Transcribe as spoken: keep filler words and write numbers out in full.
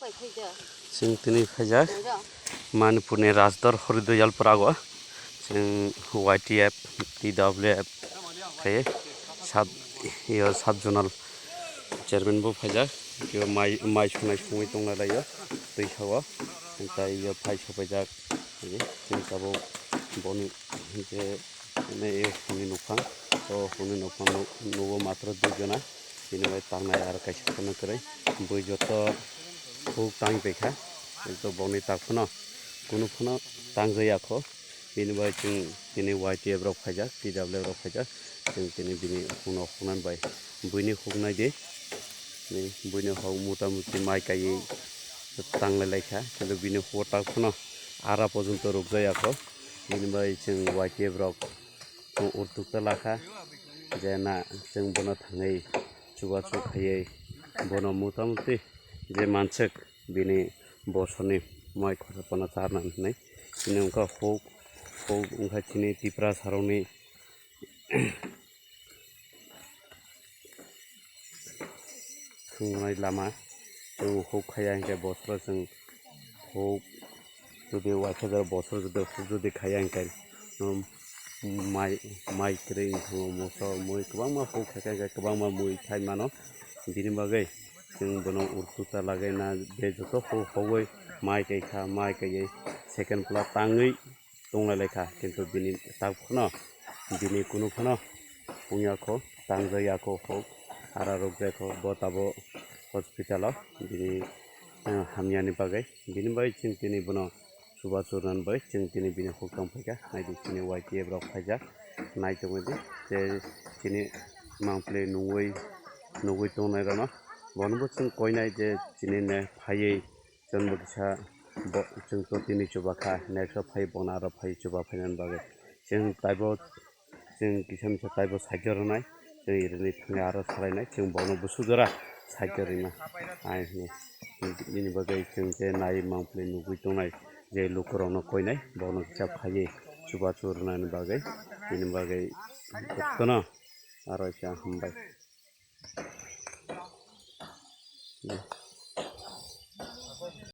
Chwng tini phaijak Manipurni Rajdor Horidoyal Prago. Chwng Y T F, T W F khe sub, iyo sub zonal chairman bo phaijak. Iyo mai, mai sunai sungwi tongna laio twi sao. Tei iyo phai sopaijak. Chwng tabuk boni je Hwnwi hwnwi nukhang, o hwnwi nukhang nugo matro dui jona, bini bai tangnai aro kaisa phano kwrwi. Bui joto huk tang paikha, ekdom bongni tak phano kunu phano tangjaya kho. Bini bai chwng tini Y T F rok phaijak, T W F rok phaijak, chwng tini bini hukno huknani bai buini huknai di, buini hok mota moti mai kaiwi tanglai laikha, kintu bini huk tak phano ara porjonto rukjaya kho. Bini bai chwng Y T F rok urtuk ta lakha, je na chwng bono thangwi chubachu khaiwi bono mota moti je manswk bini bosorni mai khorsa phano charwna hinwi. Chini wngkha huk, huk wngkha chini Tiprasa rokni thwngnai lama. Chwng huk khaiya hinkhe bosoro chwng huk jodi uaisa jora bosoro jodi huk jodi khaiya hinkhe, um, mai, mai kwrwi wngthango, moso, mui kwbangma huk khaikha hinkhe kwbangma mui thai mano. Bini bagwi chwng bono urtuk ta lagwi na je joto huk hogwi mai kaikha, mai kaiwi second pla tangwi tonglai laikha, kintu bini tak phano, bini kunu phano wngya kho, tangjaya kho huk, ara rwkjaya kho, bo tabuk hospital o bini, eh, hamyani bagwi. Bini bagwi chwng tini bono chubachu rwnani bagwi chwng tini bini huk tong phaikha. Naidi chini Y T F rok phaijak, nai tongwi di, tei chini mangpli nungwi, nugwi tongnai rokno, bonobo chwng koinai je chini ne phaiwi, chwngbo kisa bo, chwng to tini chuba kha, next o phai bono aro phai chuba phainani bagwi. Chwng taibo, chwng kisa misa taibo sakhe rwnai, chwng irini thangwi aro salainai, chwng bono busu jora sakhe rwna. Ai hwnwi, nini bagwi chwng je nai mangpli nugwi tongnai, je lukurokno koinai, bono kisa phaiwi chubachu rwnani bagwi, nini bagwi jotono aro kisa hambai.